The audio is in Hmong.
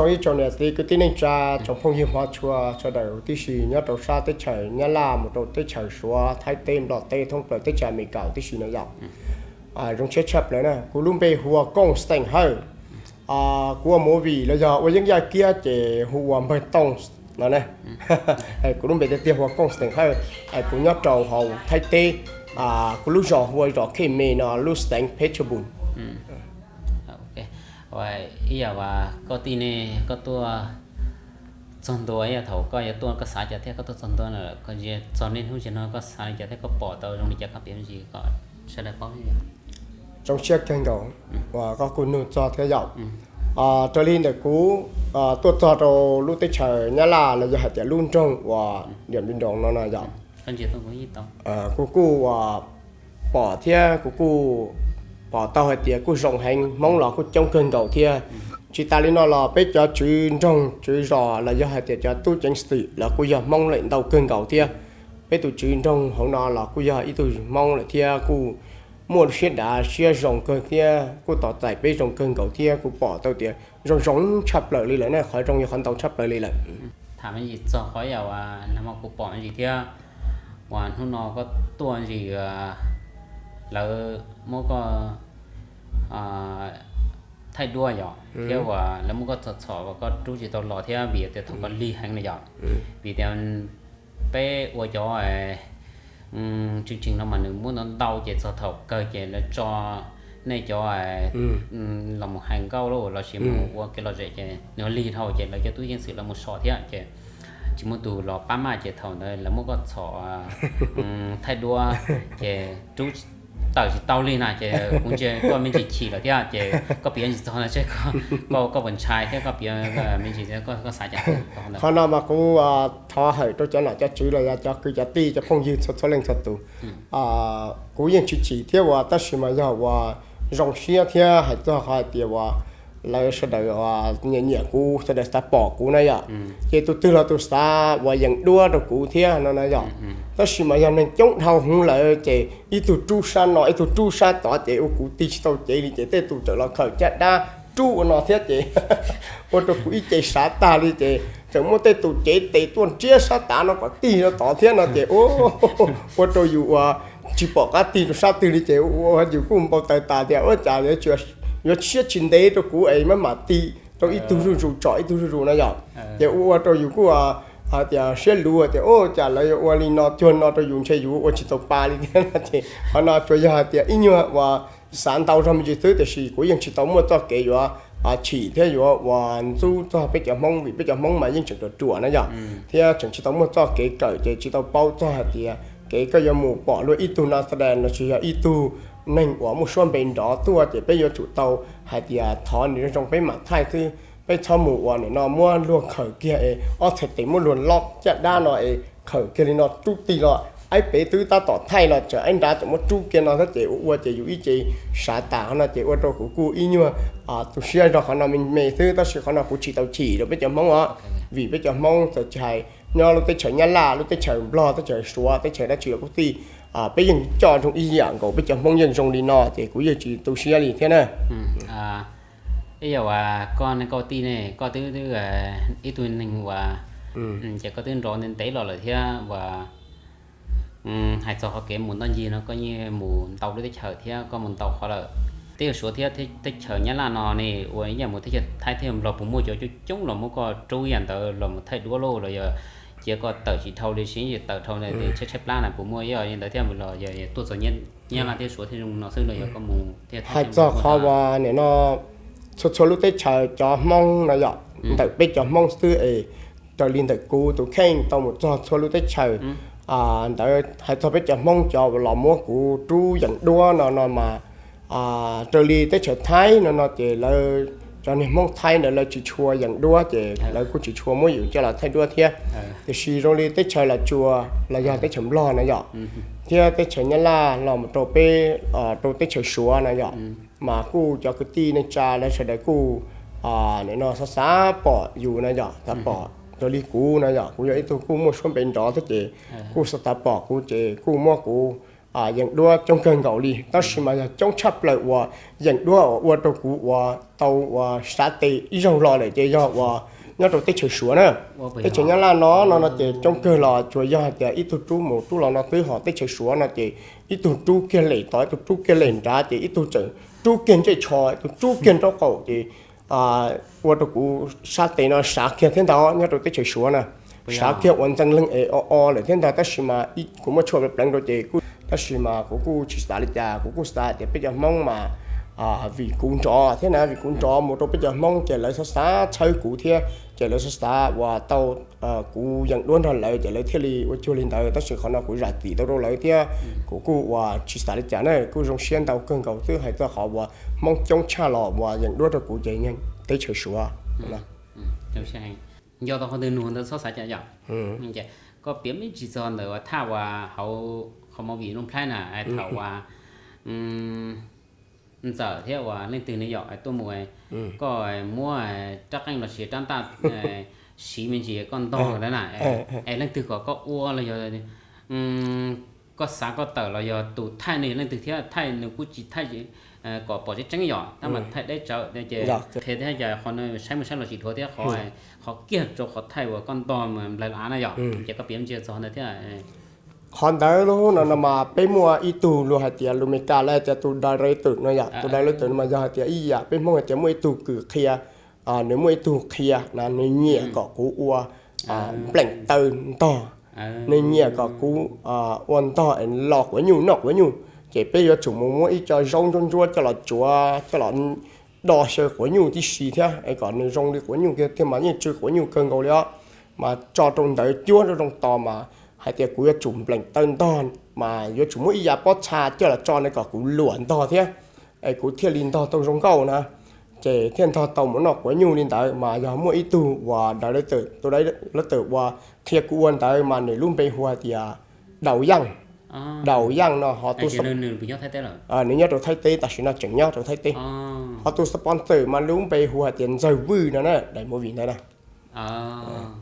Tsoom ib tsoom niam txiv kwv tij neej tsa, tsoom phooj ywg hmov tshua sawv daws tib si nyob rau sab teb chaws Nyab Laj mus rau teb chaws Suav, Thaib teb, Nplog teb, thoob plaws teb chaws Amelikas tib si no yom. Zoo siab tshaj plaws na, kuv lub npe hu ua Kooj Steem Hawj. Kuv ua movie los yog ua yeeb yaj kiab ces hu ua Npawg Tooj no ne. Kuv lub npe tiag tiag hu ua Kooj Steem Hawj. Kuv nyob rau hauv Thaib teb, kuv lub zos hu ua zos Khej Me no, lub xeev Phetshebun. Ib yam koj tij ne, koj tuaj txog ntua, ib yam thaum koj yuav tuaj koj xav cas thiab koj tuaj txog ntua na, koj txog niaj hnub tsis no koj xav li cas thiab koj pom tau zoo li cas koj piav me ntsis kom sawv daws paub. Zoo siab kawg nkaus uas koj kuj nug txog thiab yom. Raws li ntawm kuv tuaj txog rau lub teb chaws Nyab Laj los yog hais tias lub nroog uas Diam Npi Nroos no no yom, kuv kuj uas pom thiab kuv kuj pom tau hais tias kuj zoo heev, Hmoob los kuj coob kawg nkaus thiab. Tsis tas li no los peb cov tswv nroog tswv zos los yog hais tias cov tub ceev xwm los kuj yog Hmoob lawm ntau kawg nkaus thiab. Peb tus tswv nroog hauv no los kuj yog ib tug Hmoob lawm thiab kuj muaj siab dav siab zoo kawg thiab kuj tos txais peb zoo kawg nkaus thiab kuj pom tau tias zoo zoo tshaj plaws li lawm na, qhov zoo yog qhov ntau tshaj plaws li lawm. Tham me ntsis txog qhov yam uas nag hmo kuv pom me ntsis thiab, uas hnub no koj tuaj ntsis, lawv muab koj thaij duab yom, thiab uas lawv muab koj txhom txhom uas koj rub tsis tau los thiab vim tias thaum koj lig heev na yom. Vim tias peb ua cov tswv tsees no mas nws muab ntau ntau ces txog thaum kawg ces lawv tso nej cov los mus hais nkauj los sis mus ua kev lom zem ces nws lig dhau ces lawv cov tub ceev xwm lawv mus so thiab ces tsis muaj tus los pab maj ces thaum ntawd lawv muab koj txhom thaij duab ces rub tawm tsis tau li na ces kuv ntsia koj me ntsis chim lawm thiab ces koj piav ntsis txog no seb koj puas ntshai thiab koj piav me ntsis koj xav cas. Qhov no mas kuv thov hawm rau cov nom cov tswv los yog cov kwv cov tij cov phooj ywg txhua txhua leej txhua tus. Kuv yeej tsis chim thiab uas tab sis mas yog uas zoo siab thiab hais txog qhov hais tias uas lawv sawv daws nyiam nyiam kuv, sawv daws xav pom kuv na yom. Ces tus twg los tus xav uas yees duab rau kuv thiab no na yom. Tab sis mas yog neeg coob dhau hwv lawm ces ib tug rub sab no ib tug rub sab tod ces ua kuv tig tsis tau cev li ces tej tus txawm los khawm caj dab rub ua no thiab ces ua rau kuv ib ce sav tag li ces tseem muaj tej tus cev tes tuaj ntsiab sab tav no kom tig rau tod thiab no ces ua rau yus uas tsis pom qab tig rau sab twg li ces ua yus kuj npau taws tas tias ua cas yuav siab tsis ntev rau kuv es maj mam tig rau ib tug zuj zus tsom ib tug zuj zus na yom. Ces ua ua rau yus kuj hais tias siab luv tias ua cas lawv yuav ua li no cuag no rau yus ntshe yus ua tsis tau pa li thiab no ces qhov no tsuas yog hais tias ib nyuag uas xav ntau zog me ntsis xwb tiam sis kuv yeej tsis tau muaj txoj kev yuav chim thiab yuav uas ntxub txog peb cov Hmoob vim peb cov Hmoob mas yeej tseem ruam ruam na yom, thiab tseem tsis tau muaj txoj kev kawm ces tsis tau paub txog hais tias kev koj yuav mus pom luag ib tug no xav das los sis yog ib tug neeg uas muaj suab npe nrov tuaj ces peb yuav tsum tau hais tias thov nws zoo zoo peb mam thaij xwb. Peb txhob mus uas nim no muab luag khawm kiag es ob txhais tes muab luag lob caj dab no es khawm kiag li no rub tig los aib pem twb tab tom thaij los tseem aib nrad tseem muab rub kiag no thiab ces ua ua ces yus ib ce sav tas qhov no ces ua rau kuv kuj ib nyuag tu siab zog qhov no me me xwb tab sis qhov no kuv tsis tau chim rau peb cov Hmoob os. Vim peb cov Hmoob txawm tsis hais nyob lub teb chaws Nyab Laj, lub teb chaws Nplog, teb chaws Suav, teb chaws dab tsi los kuj tij, peb yeej coj zoo ib yam nkaus, peb cov Hmoob yeej zoo li no ces kuv yeej tsis tu siab li thiab na. Ib yam uas koj ne, koj tij ne, koj twb ib tug neeg uas ces koj twb nrov ntev ntev los lawm thiab uas hais txog qhov kev mus ntoj ncig no koj yeej mus ntau lub teb chaws thiab koj mus ntau qhov lawm. Teb chaws Suav thiab teb chaws Nyab Laj no ne ua ib yam mus teb chaws Thaib thiab Nplog puas muaj cov coob coob los muab koj rub yam ntawd los mus thaij duab lauj los yog cia koj tawm tsis dhau li sib tawm dhau tshaib tshaib plab na puas muaj ib yam li ntawd thiab los yog tuaj txog Nyab Laj thiab Suav thiab zoo no xwb los yog koj mus thiab? Hais txog qhov uas nim no txhua txhua lub teb chaws cov Hmoob no yom, ntawm peb cov Hmoob xwb es raws li ntawm kuv tus kheej tau mus txog txhua lub teb chaws. Ntawd hais txog peb cov Hmoob cov los muab kuv rub yees duab no no mas raws li teb chaws Thaib no no ces lawv cov niag Hmoob Thaib ntawd lawv tsis tshua yees duab ces lawv kuj tsis tshua muab yus coj los thaij duab thiab. Tiam sis zoo li teb chaws Los Tsuas los yog teb chaws Nplog na yom, thiab teb chaws Nyab Laj los mus rau peb rau teb chaws Suav na yom, mas kuj cov kwv tij neej tsa lawv sawv daws kuj nim no xav xav pom yus na yom, xav pom raws li kuv no yom, kuv yog ib tug kuj muaj suab npe nrov thiab ces kuj xav xav pom kuv ces kuj muab kuv yeem duab coob kawg nkaus li, tab sis mas yog coob tshaj plaws uas yeem duab uas ua rau kuv uas tau uas xav tes ib zaug los lawm ces yog uas nyob rau teb chaws Suav na. Teb chaws Nyab Laj no no no ces coob kawg los tsuas yog hais tias ib tug rub mus rub los no xwb, ho teb chaws Suav no ces ib tug rub kiag lem tod, ib tug rub kiag lem nrad, ces ib tug tseem rub kiag ntsej tsho, ib tug rub kiag nraub qaum, ces ua rau kuv sab tes no sav kiag thiab ntag nyob rau teb chaws Suav na. Sav kiag ua ntxeev leeg es o o lawm thiab ntag, tab sis mas kuv muab tshuaj pleev rau ces kuj, tab sis mas kuv kuj tsis xav li cas, kuv kuj xav tias peb cov Hmoob mas vim kuv nrov thiab na, vim kuv nrov mus rau peb cov Hmoob ces lawv xav xav txhawb kuv thiab, ces lawv xav xav uas tau kuv yeem duab nrog lawv ces lawv thiaj li ua cuag li ntawd, tab sis qhov no kuv zam txim tau rau lawv thiab kuv kuj uas tsis xav li cas na, kuj zoo siab ntau kawg nkaus xwb hais txog qhov uas Hmoob coob tshaj los uas yeem duab rau kuv ces teb chaws Suav. Nco tau qhov twg nug ntawd txhob xav cas yom. Koj piav me ntsis txog ntawm uas thaj uas hauv qhov movie Looj Plhaib na, thaum uas Ntxawm thiab uas leej twg ne yom tuaj mus, koj muab rab qeej los sis rab ntaj siv me ntsis koj ntog na, es leej twg kom koj ua los yog koj xav koj tawm los yog tus thaij ne yog leej twg thiab thaij nws kuj tsis thaij kom pom tseeb tseeb yom, tab mas thaij deb tsawv ces qhia thiab cas qhov saib mus saib los tsis dhuav thiab qhov, qhov kiag rau qhov thaij uas koj ntog nplawg av na yom, ces koj piav me ntsis txog ntawd thiab. Qhov ntawd no no mas peb muaj ib tug luag hais tias lus Meskas lawv hais tias tus director no yom, tus director no mas yog hais tias ib yam peb Hmoob hais tias muaj ib tug kws qhia, nws muaj ib tug qhia na, nws nyiam kom kuv ua npleem taw ntog, nws nyiam kom kuv ua ntog es lo quav nyuj noj quav nyuj, ces peb yuav tsum mus muab ib co zaub ntsuab ntsuab coj los tsuav coj los do xyaw quav nyuj tib si thiab es kom nws zoo li quav nyuj kiag thiab mas yeej tsw quav nyuj kawg nkaus li os. Mas tso rau ntawd cuab rau zoo tos mas hais tias kuv yuav tsum npleem taw ntog, mas yuav tsum muab ib yav pob txha coj los tso nws kom kuv luam ntog thiab, es kuv thiaj li ntog tau zoo nkauj na, ces thiaj ntog tau mus noj quav nyuj li ntawd. Mas yog muaj ib tug uas director, tus director uas qhia kuv ua ntawd mas nws lub npe hu hais tias Daus Yaj. Daus Yaj no ho, nws nyob rau Thaib teb, tam sim no tseem nyob rau Thaib teb. Ho tus sponsor mas lub npe hu hais tias Ntxawg Vwj no na, daim movie ntawd na.